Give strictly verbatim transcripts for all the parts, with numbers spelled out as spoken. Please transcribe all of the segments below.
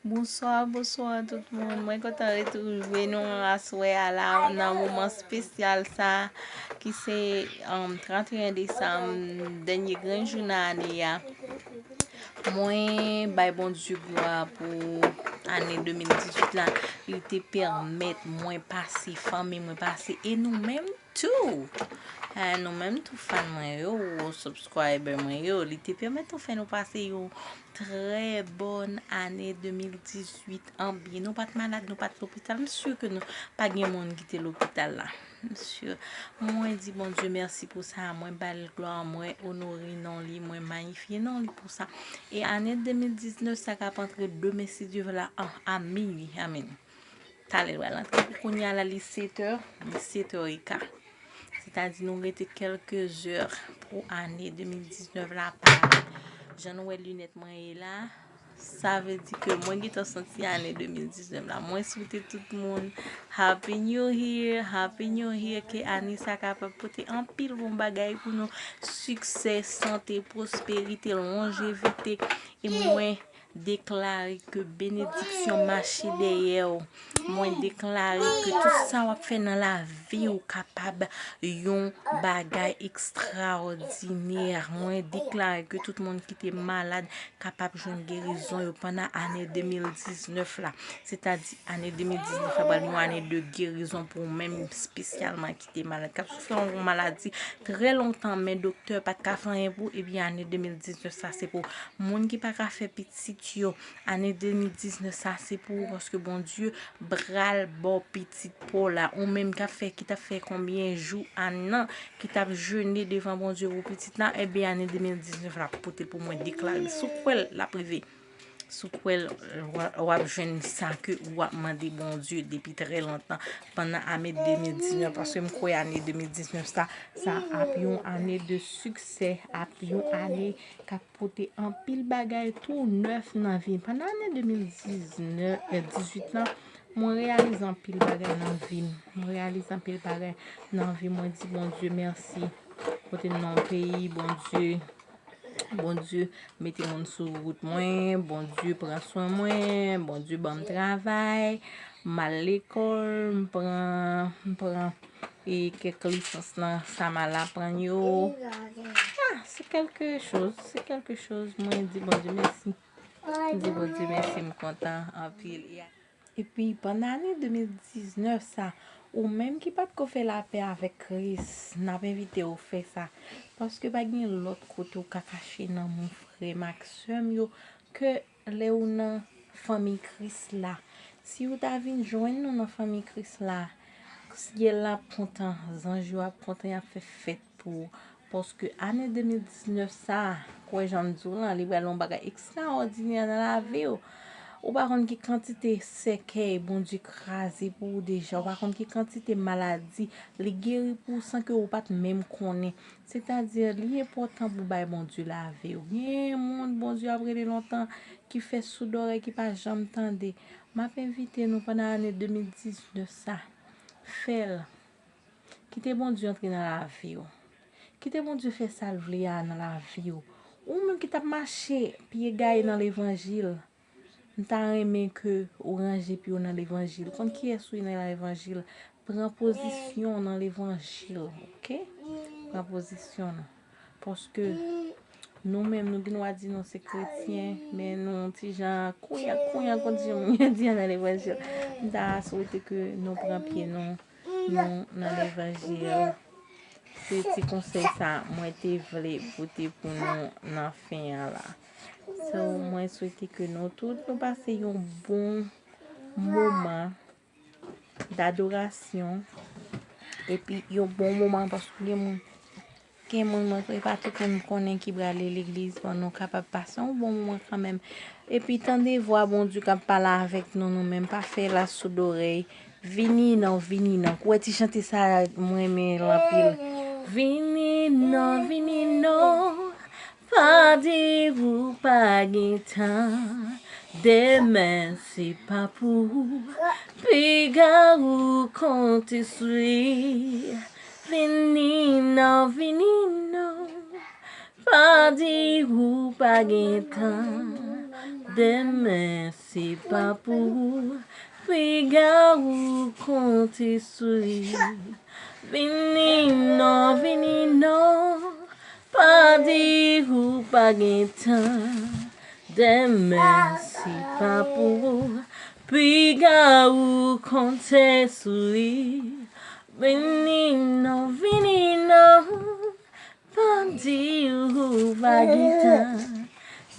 Bonswa, bonswa tout moun. Mwen kontan retwouve nou aswè a la nan moman espesyal sa ki se um, trannteyen desanm, dènye grenn jou nan ane a. Mwen bay Bondye glwa pou ane de mil dizuit la. Li te pèmèt mwen pase, fanmi mwen pase, e nou menm tou. Eh, nou menm tou fan mwen yo, ou subscriber mwen yo, li te pèmèt nou fè nou pase yon trè bòn ane de mil dizuit an byen. Nou pa t malad, nou pa t lopital. M si ke nou pa gen moun ki te lopital la. M si. Mwen di Bondye mèsi pou sa. Mwen ba l glwa, mwen onore non li, mwen mayifye non li pou sa. E ane de mil diznèf sa k ap antre demen si Dye vle a, a minwi. Amen. Talè l pral antre. Pou kounye a la, li setè, li setè eka. Sètadi nou rete kèlke zè pou ane de mil diznèf la pare. Jan nou wè linèt mwen ye la, sa vle di ke mwen gentan santi ane de mil diznèf la. Mwen swete tout moun Happy New Year, Happy New Year, ke ane sa kapab pote anpil bon bagay pou nou, siksè, sante, pwosperite, lonjevite, e mwen deklare ke benediksyon mache dèyè w. Mwen deklare ke tout sa w ap fè nan lavi w kapab yon bagay ekstraòdinè. Mwen deklare ke tout moun ki te malad kapab jwenn gerizon yo pandan ane de mil diznèf la. Sètadi ane de mil diznèf la pral yon ane de gerizon pou ou menm, espesyalman ki te malad, k ap soufri yon maladi trè lontan, men doktè pa t ka fè anyen pou ou, ebyen ane de mil diznèf sa se pou ou. Moun ki pa ka fè pitit yo, ane de mil diznèf sa se pou ou, paske Bondye pral ba w pitit pa w la. Ou menm k ap fè, ki t ap fè konbyen jou, ane, ki t ap jene devan Bondye pou pitit la, ebyen ane de mil diznèf la pote l pou mwen deklare. Si w kwè l, l ap rive. Si w kwè l, w a- w ap jwenn sa ke w ap mande Bondye depi trè lontan, pandan ane de mil diznèf, paske m kwè ane de mil diznèf sa, sa ap yon ane de siksè, ap yon ane k ap pote anpil bagay tou nèf nan vi m. Pandan ane de mil diznèf, eh, dizuit lan, mwen reyalize anpil bagay nan vi m. Mwen reyalize anpil bagay nan vi m. Mwen di Bondye mèsi. Pote m nan yon peyi, Bondye, Bondye mete moun sou wout mwen, Bondye pran swen mwen, Bondye ban m travay, m al lekòl, m pran, m pran e kèk lisans nan sa m al aprann yo. Ah, se kèlke choz, se kèlke choz. Mwen di Bondye mèsi. Di Bondye mèsi, m kontan anpil. Epi pandan ane de mil diznèf sa, ou menm ki pa t ko fè lapè avèk Kris, n ap envite w fè sa. Paske pa gen lòt kote w ka kache nan men frè m ak sè m yo ke lè ou nan fanmi Kris la. Si ou ta vin jwenn nou nan fanmi Kris la, syèl la ap kontan, zanj yo ap kontan, y ap fè fèt pou ou. Paske ane de mil diznèf sa, kwè jan m di w lan, li pral yon bagay ekstraòdinè nan lavi w. Ou pa konn ki kantite sèkèy Bondye kraze pou ou deja. Ou pa konn ki kantite maladi li geri pou ou san ke ou pa t menm konnen. Sètadi, li enpòtan pou w bay Bondye lavi w. Gen moun Bondye ap rele lontan ki fè soudòrèy ki pa janm tande. M ap envite nou pandan ane de mil diznèf sa, fè l. Kite Bondye antre nan lavi w. Kite Bondye fè sa l vle a nan lavi w. Ou menm ki t ap mache pye gaye nan levanjil, m ta renmen ke ou ranje pye w nan levanjil. Konn kiyès ou ye nan levanjil. Pran pozisyon nan levanjil, oke? Pran pozisyon nan. Paske nou menm, nou gen dwa di nou se kretyen, men nou ti jan kounya, kounya, konn ti jan moun yo di an nan levanjil. M ta swete ke nou pran pye nou, nou nan levanjil. Se ti konsèy sa mwen te vle pote pou nou nan fen an la. So, mwen swete ke nou tout nou pase yon bon moman dadorasyon, epi yon bon moman, paske gen moun, gen moun mwen, e pa tout moun m konnen ki prale legliz, bon, nou kapab pase yon bon moman kanmenm. Epi tande vwa Bondye k ap pale avèk nou, nou menm pa fè l asou dorèy. Vini non, vini non. Ou wè ti chante sa, mwen renmen l anpil. Vini non, vini non. Pa di ou pa gen tan. Demen se pa pou ou. Piga ou konte sou li. Vini non, vini non. Pa di ou pa gen tan. Demen se pa pou ou, piga ou konte sou li. Vini non, vini non, pa di ou pa gen tan. Demen se pa pou ou, piga ou konte sou li. Vini non, vini non, pa di ou pa gen tan.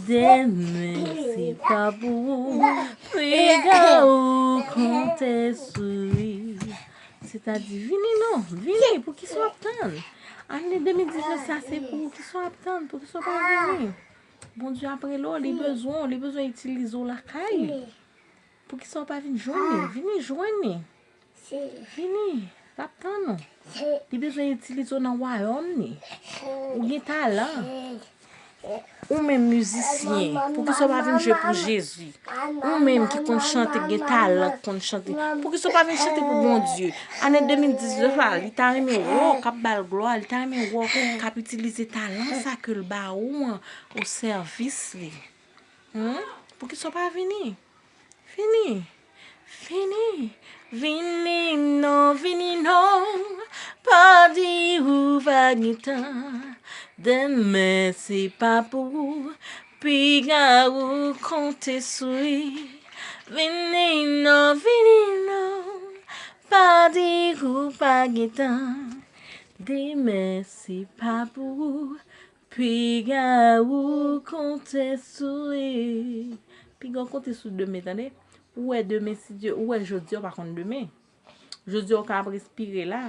Demen se pa pou ou, piga ou konte sou li. Sètadi, vini non, vini, poukisa w ap tann? Ane de mil diznèf sa se pou ou, kisa w ap tann? Poukisa w pa vini? Bondye ap rele w, li bezwen w, li bezwen itilize w lakay li. Poukisa w pa vin jwenn li? Vini jwenn li. Vini, l ap tann ou. Li bezwen itilize w nan wayòm li. Ou gen talan. Ou menm mizisyen, poukisa w pa vin jwe pou Jezi? Ou menm ki konn chante, ki gen talan, ki konn chante, poukisa w pa vin chante pou Bondye? Ane de mil diznèf la, li ta renmen wè w k ap ba l glwa, li ta renmen wè w k ap itilize talan sa ke l ba ou an o sèvis li. Hmm? Poukisa w pa vini? Vini. Vini. Vini non, vini non. Pa di ou pa gen tan. Demen se pa pou ou. Piga ou konte sou li. Vini non, vini non. Pa di ou pa gen tan. Demen se pa pou ou. Piga ou konte sou li. Piga ou konte sou demen, tande. Ou wè demen, si Dye, ou wè jodi a, ou pa konn demen. Jodi a, ou ka ap respire la.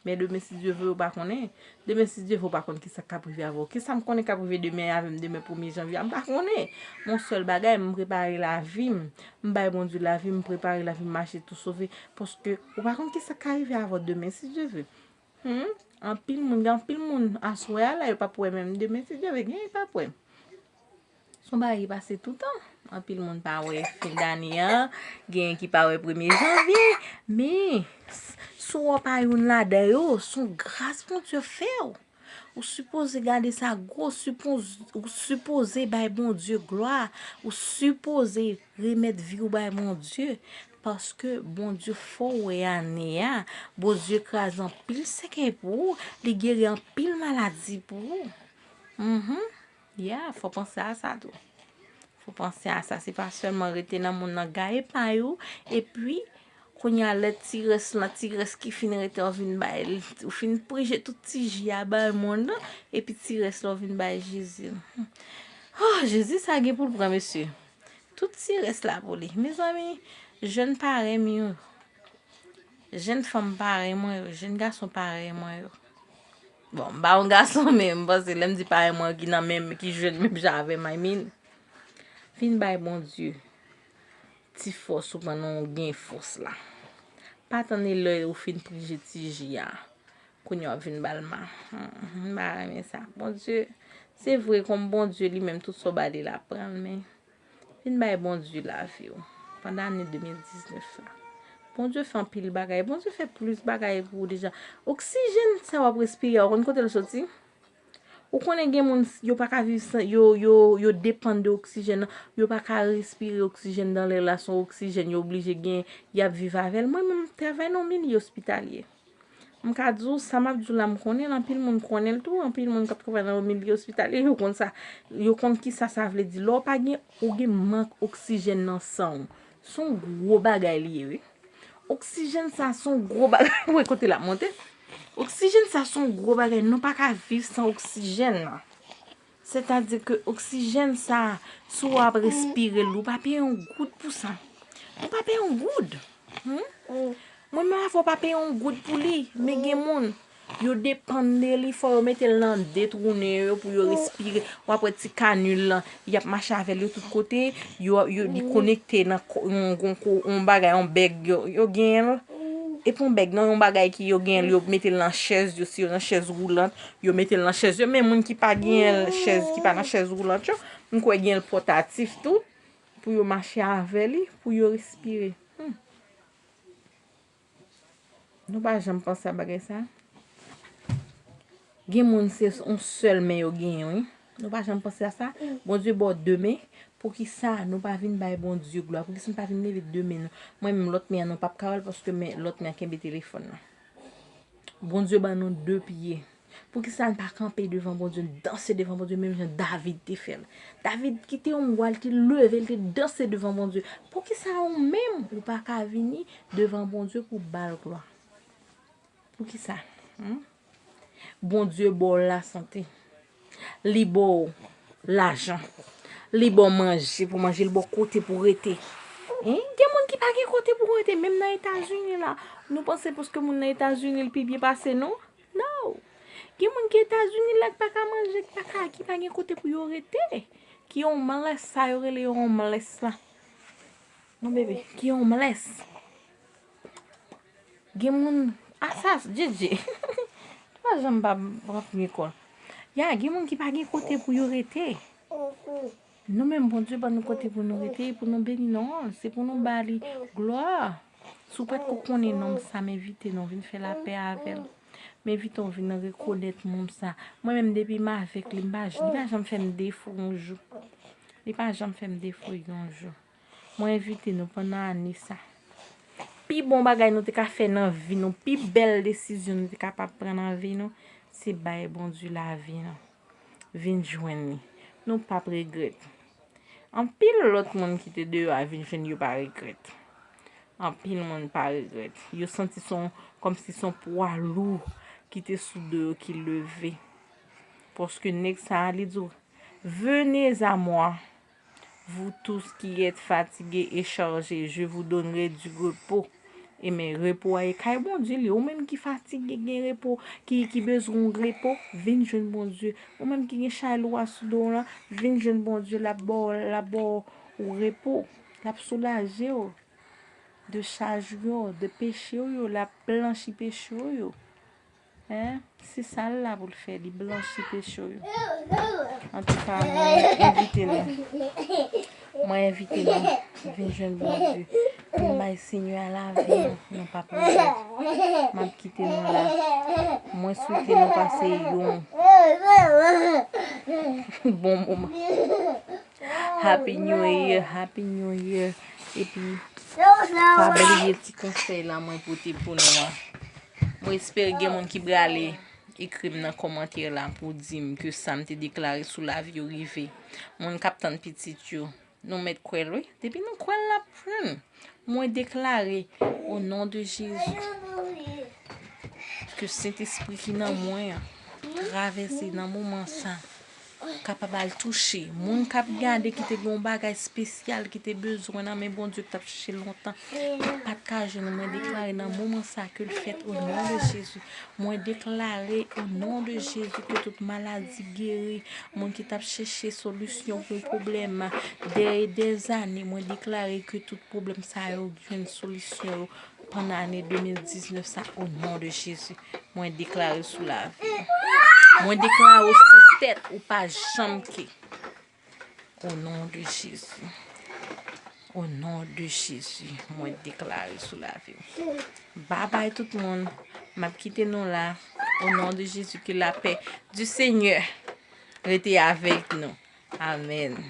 Men demen, si Dye vle, ou pa konnen. Demen, si Dye vle, ou pa konn kisa k ap rive avè w. Kisa m konnen k ap rive demen avè m, demen premye janvye a, m pa konnen. Men yon sèl bagay, m prepare lavi m. M bay Bondye lavi m, m prepare lavi m, mache tou sove. Paske ou pa konn kisa k ka rive avè w demen, si Dye vle. Hmm? Anpil moun, gen anpil moun aswè a la, yo p ap wè menm demen, si Dye vle, gen, yo p ap wè. Se yon bagay ki pase toutan. Anpil moun pa wè fen dane an, genyen ki pa wè premye janvye. Men, s- si w pa youn ladan yo, se yon gras Bondye fè w. Ou sipoze gade sa gwo, sipoz- ou sipoze bay Bondye glwa, ou sipoze remèt vi w bay Bondye, paske Bondye fè w wè ane a, Bondye kraze anpil sèkèy pou ou, li geri anpil maladi pou ou. Mhm. Yeah, fò panse a sa tou. Fò panse a sa, se pa sèlman rete nan mond nan gaye pay ou, epi kounye a lè ti rès lan, ti rès ki fin rete an vin bay, ou fin prije tout ti ji a bay mond nan, epi ti rès lan ou vin bay Jezi. Oh, Jezi sa gen pou l pran, mesye. Tout ti rès la pou li. Mezanmi, jèn parèy m yo, jèn fanm parèy mwen yo, jèn gason parèy mwen yo. Bon, m pa yon gason, men m panse lè m di parèy mwen ki nan menm, ki jèn menm jan avè m, I mean, vin bay Bondye ti fòs ou pandan w gen fòs la. Pa tann e lè ou fin prije ti ji a. Kounye a w ap vin ba l ma. Hmm, m pa renmen sa. Bondye, se vre kòm Bondye li menm, tout sa w ba li, l ap pran l, men vin bay Bondye lavi w pandan ane de mil diznèf la. Bondye fè anpil bagay. Bondye fè plis bagay pou ou deja. Oksijèn sa w ap respire a, ou konn kote l soti? Ou konnen gen moun, yo pa ka viv san, yo, yo, yo depann de oksijèn nan. Yo pa ka respire oksijèn dan lè la, se yon oksijèn yo oblije gen, y ap viv avè l. Mwen menm, m travay nan yon milye ospitalye. M ka di w, sa m ap di w la, m konnen l, anpil moun konnen l tou, anpil moun k ap travay nan yon milye ospitalye, yo konn sa, yo konn kisa sa vle di. Lè w pa gen, ou gen mank oksijèn nan san w. Se yon gwo bagay li ye, wi. Oksijèn sa se yon gwo bagay. Ou wè kote l ap monte? Oksijèn sa se yon gwo bagay. Nou pa ka viv san oksijèn nan. Sètadi ke oksijèn sa, si w ap respire l, ou pa peye yon goud pou sa. Ou pa peye yon goud. Hmm? Mwen menm avè w pa peye yon goud pou li. Men gen moun, yo depann de li, fò yo mete l nan de twou nen yo pou yo respire. W ap wè ti kanil lan, y ap mache avè l yo tout kote, yo, yo, li konekte nan ko- yon, yon, ko- yon bagay, yon bèg, yo, yo genyen l. Epi yon bèg, non, yon bagay ki yo genyen l, yo mete l nan chèz yo, si yo nan chèz woulant, yo mete l nan chèz yo. Men moun ki pa genyen l, chèz, ki pa nan chèz woulant yo, m kwè genyen l pòtatif tou, pou yo mache avè li, pou yo respire. Hmm. Nou pa janm panse a bagay sa? Gen moun se yon sèl men yo genyen, wi. Nou pa janm panse a sa? Bondye ba w de men, Poukisa nou pa vin bay Bondye glwa? Poukisa nou pa vin leve de men nou? Mwen menm, lòt men an, nou p ap ka wè l, paske men, lòt men an kenbe telefòn nan. Bondye ban nou de pye. Poukisa n pa kanpe devan Bondye, n danse devan Bondye, menm jan David te fè l? David ki te yon wa, l te leve, l te danse devan Bondye. Poukisa ou menm, ou pa ka vini devan Bondye pou ba l glwa? Poukisa? Hmm? Bondye ba w lasante. Li ba w lajan. Li ba w manje pou manje, li ba w kote pou rete. Hein? Gen moun ki pa gen kote pou rete, menm nan Etazini la. Nou panse paske moun nan Etazini, li pi byen pase nou? No! Gen moun ki Etazini la ki pa ka manje, ki pa ka, ki pa gen kote pou yo rete. Ki homeless, sa yo rele yo homeless la. Non, bebe, ki homeless. Gen moun, a sa, Djedje. Pa janm pa pran pye kò l. Ya, gen moun ki pa gen kote pou yo rete. Nou menm, Bondye ban nou kote pou nou rete, pou nou beni non l, se pou nou ba li glwa. Si w pa t ko konnen nonm sa, m envite nou vin fè lapè avè l. M envite w vin rekonèt nonm sa. Mwen menm, depi m avèk li, m pa, li pa janm fè m defo yon jou. Li pa janm fè m defo yon jou. Mwen envite nou pandan ane sa. Pi bon bagay nou te ka fè nan vi nou, pi bèl desizyon nou te kapab pran nan vi nou, se bay Bondye lavi nou. Vin jwenn li. Nou p ap regrèt. Anpil lòt moun ki te deyò a vin jwenn yo pa regrèt. Anpil moun pa regrèt. Yo santi se yon, kòmsi se yon pwa lou ki te sou do yo ki leve. Paske nèg sa a, li di w, Venez à moi, vous tous qui êtes fatigués et chargés, je vous donnerai du repos. E men repo a e kay Bondye li. Ou menm ki fatige, gen repo, ki, ki bezwen yon repo, vin jwenn Bondye. Ou menm ki gen chay lou a sou do w lan, vin jwenn Bondye, l ap ba w, l ap ba w repo, l ap soulaje w de chaj ou yo, de peche w yo, l ap blanchi peche w yo. Hein? Se sa l la pou l fè, li blanchi peche w yo. Antouka, mwen envite nou. Mwen envite nou. Vin jwenn Bondye. Vin bay Senyè a lavi nou. Nou p ap regrèt. M ap kite nou la. Mwen swete nou pase yon bon moman. Happy New Year, Happy New Year. Epi, pa bliye ti konsèy la mwen pote pou nou an. Mwen espere gen moun ki prale ekri m nan kòmantè la pou di m ke sa m te deklare sou lavi yo rive. Moun k ap tann pitit yo, nou mèt kwè l, wi. Depi nou kwè l, l ap jwenn. Mwen deklare, o non de Jezi, ke Sentespri ki nan mwen an travèse nan moman sa, kapab al touche moun k ap gade ki te gen yon bagay espesyal ki te bezwen nan men Bondye, ki t ap chèche lontan, ki pa t ka jwenn. Mwen deklare nan moman sa ke l fèt o non de Jezi. Mwen deklare o non de Jezi ke tout maladi geri. Moun ki t ap chèche solisyon pou yon pwoblèm dè e dè zane, mwen deklare ke tout pwoblèm sa yo jwenn solisyon yo pandan ane de mil diznèf sa, o non de Jezi. Mwen deklare sou lavi w. Mwen deklare w se tèt, ou pa janm ke. O non de Jezi. O non de Jezi, mwen deklare sou lavi w. Babay tout moun. M ap kite nou la. O non de Jezi, ke lapè di Senyè rete avèk nou. Amèn.